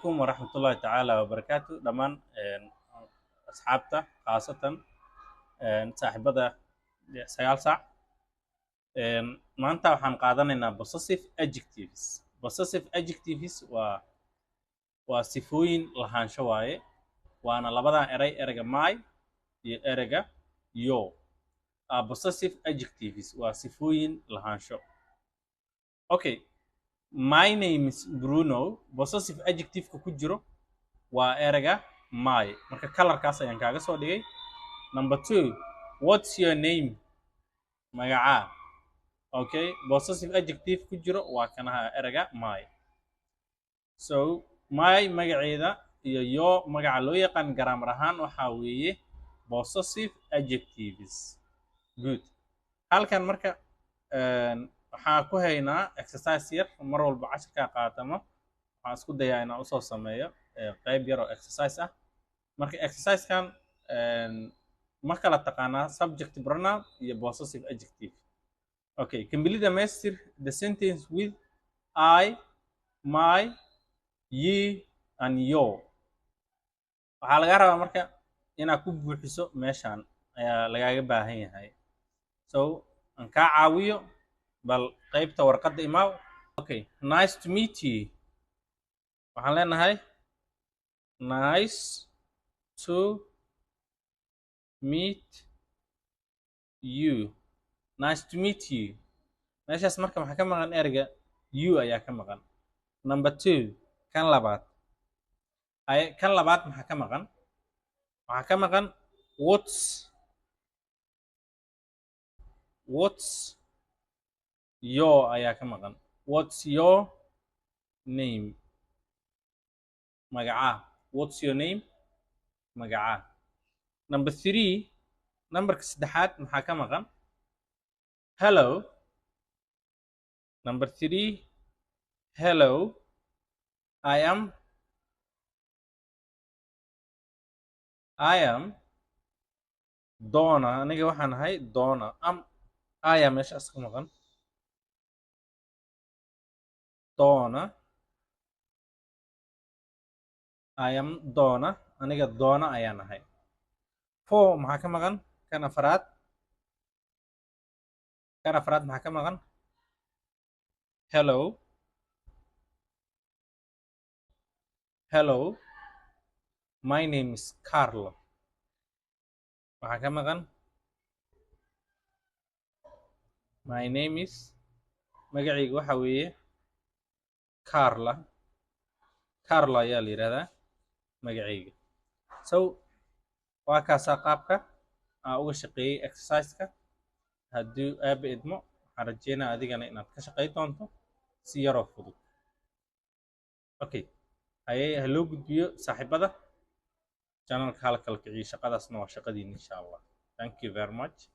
Calaykum waraxmatullaahi tacaala wabarakaatu dhammaan asxaabta, khaasatan saaxiibada 9 saac. Maanta waxaan qaadanaynaa possessive adjectives. Possessive adjectives waa sifooyin lahaansho waaye, waana labadan eray, ereyga my iyo ereyga your. Possessive adjectives waa sifooyin lahaansho. Okay, my name is Bruno. Possessive adjective-ka ku jiro waa ereyga my. Marka colorkaas ayaan kaaga soo dhigay. Number two, what's your name? Magacaa? Okay, possessive adjective ku jiro waa kanaha, ereyga my. So my magaceeda iyo your magaca loo yaqaan grammar ahaan waxaa weeye possessive adjectives. Good. Halkan marka waxaa ku haynaa exercise yar. Mar walba cashirkaa qaatamo, waxaan isku dayaa inaan usoo sameeyo qayb yar oo exercise ah. Marka exercisekan ma kala taqaanaa subject pronoun iyo possessive adjective? Okay, complete the master the sentence with I, my, you and your. Waxaa lagaa rabaa marka inaad ku buuxiso, meeshan ayaa lagaaga baahan yahay. So aan kaa caawiyo bal, qaybta warqadda imaaw. Okay, nice to meet you. Waxaan leenahay nice to meet you. Nice to meet you. Meeshaas marka maxaa ka maqan? Ereyga you ayaa ka maqan. Number two, kan labaad. Ay, kan labaad maxaa ka maqan? Waxaa ka maqan what's your ayaa ka maqan. What's your name? Magacaa? What's your name? Magacaa? Number three, numberka saddexaad maxaa ka maqan? Hello. Number three, hello, I am Donna. Aniga waxaan ahay Donna. Am ayaa meeshaas ka maqan. Donna. I am Donna. Aniga Donna ayaan ahay. Four maxaa ka maqan? Kan afraad. Kan afraad maxaa ka maqan? Hello, hello, my name is Carlo. Waxaa ka maqan my name is, magacayga waxa weeye Carla. Carlo ayaa la yidhahdaa magacayga. So waa kaasaa qaabka aan uga shaqeeyey exercise-ka. Haddii Aaba idmo, waxaan rajeynaya adigana inaad ka shaqey doonto si yaroo fudud. Okay, haye, ha loo gudbiyo saaxiibada channelka, hala kala kiciyo. Shaqadaasna waa shaqadiina, insha Allah. Thank you very much.